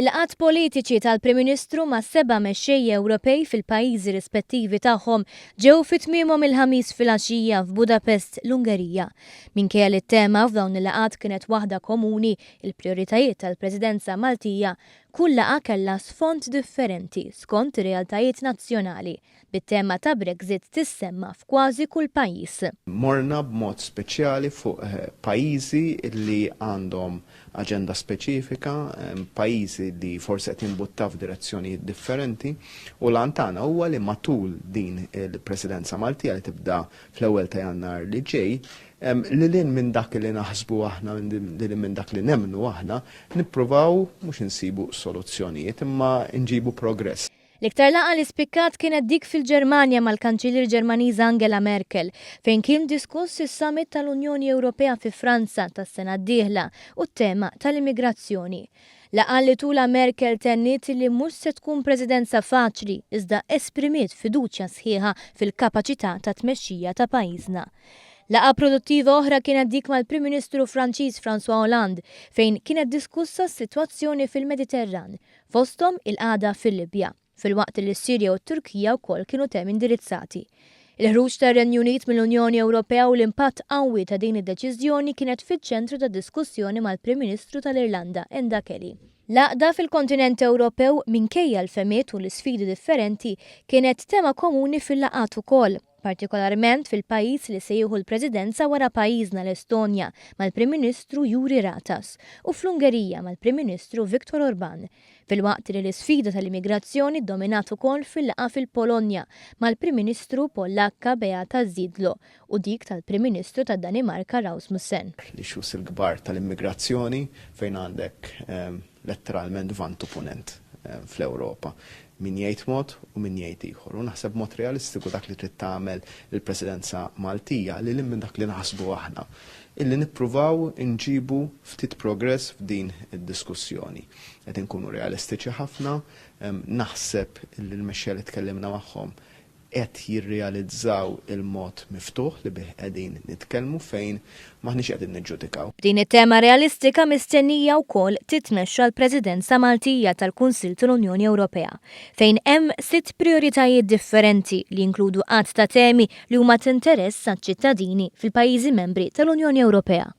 Il-laqgħat politiċi tal-Prim Ministru ma' seba' mexxejja Ewropej fil-pajjiżi rispettivi tagħhom ġew fi tmiemhom il-Ħamis filgħaxija f'Budapest, l-Ungerija. Minkejja li t-tema f'dawn il-laqgħat kienet waħda komuni, il-prijoritajiet tal-Presidenza Maltija, kull laqgħa kellha sfond differenti skont ir-realtajiet nazzjonali. bit-tema ta' Brexit tissemma f'kważi kull pajjiż. Morna b'mod speċjali fuq pajjiżi li għandhom aġenda speċifika, pajjiżi li forsi qed jimbuttaw f'direzzjonijiet differenti u l-għan tagħna huwa li matul din il-Presidenza Maltija li tibda fl-ewwel ta' Jannar li ġej, lil hinn minn dak li naħsbu aħna, lil hinn minn dak li nemmnu aħna, nippruvaw mhux insibu soluzzjonijiet imma nġibu progress. L-iktar laqgħa li spikkat kienet dik fil-Ġermanja mal-Kanċillier Ġermaniża Angela Merkel, fejn kien diskuss is-Summit tal-Unjoni Ewropea fi Franza tas-sena d-dieħla u t-tema tal-immigrazzjoni. Laqgħa li tulha Merkel tenniet li mhux se tkun presidenza faċli iżda esprimiet fiduċja sħiħa fil-kapaċità ta' tmexxija ta' pajjiżna. Laqgħa produttiva oħra kienet dik mal-Prim Ministru Franċiż François Hollande fejn kienet diskussa s-sitwazzjoni fil-Mediterran fosthom il-qagħda fil-Libja, filwaqt li s-Sirja u t-Turkija wkoll kienu temi indirizzati. Il-ħruġ tar-Renju Unit mill-Unjoni Ewropea u l-impatt qawwi ta' din id-deċiżjoni kienet fiċ-ċentru tad-diskussjoni mal-Prim Ministru tal-Irlanda, Enda Kelly. L-għaqda fil-kontinent Ewropew, minkejja l-fehmiet u l-isfidi differenti, kienet tema komuni fil-laqgħat ukoll. partikolarment fil-pajjiż li se jieħu l-Presidenza wara pajjiżna l-Estonja mal-Prim Ministru Juri Ratas u fl-Ungerija mal-Prim Ministru Viktor Orban, filwaqt li l-isfida tal-immigrazzjoni ddominat ukoll fil-laqgħa fil-Polonja mal-Prim Ministru Pollakka Beata Szydlo u dik tal-Prim Ministru tad-Danimarka Rasmussen. L-issues il-kbar tal-immigrazzjoni fejn għandek letteralment vant u punent fl-Ewropa. Min jgħid mod u min jgħid ieħor. U naħseb b'mod realistiku dak li trid tagħmel il-Presidenza Maltija, lil hinn minn dak li naħsbu aħna, illi nippruvaw inġibu ftit progress f'din id-diskussjoni. Qed inkunu realistiċi ħafna, naħseb illi l-mexxejja li tkellimna magħhom qed jirrealizzaw il-mod miftuħ li bih qegħdin nitkellmu fejn m'aħniex qegħdin niġġudikaw. B'din it-tema realistika mistennija wkoll titmexxa l-Presidenza Maltija tal-Kunsill tal-Unjoni Ewropea, fejn hemm sitt prijoritajiet differenti li jinkludu għadd ta' temi li huma t'interess għaċ-ċittadini fil-pajjiżi membri tal-Unjoni Ewropea.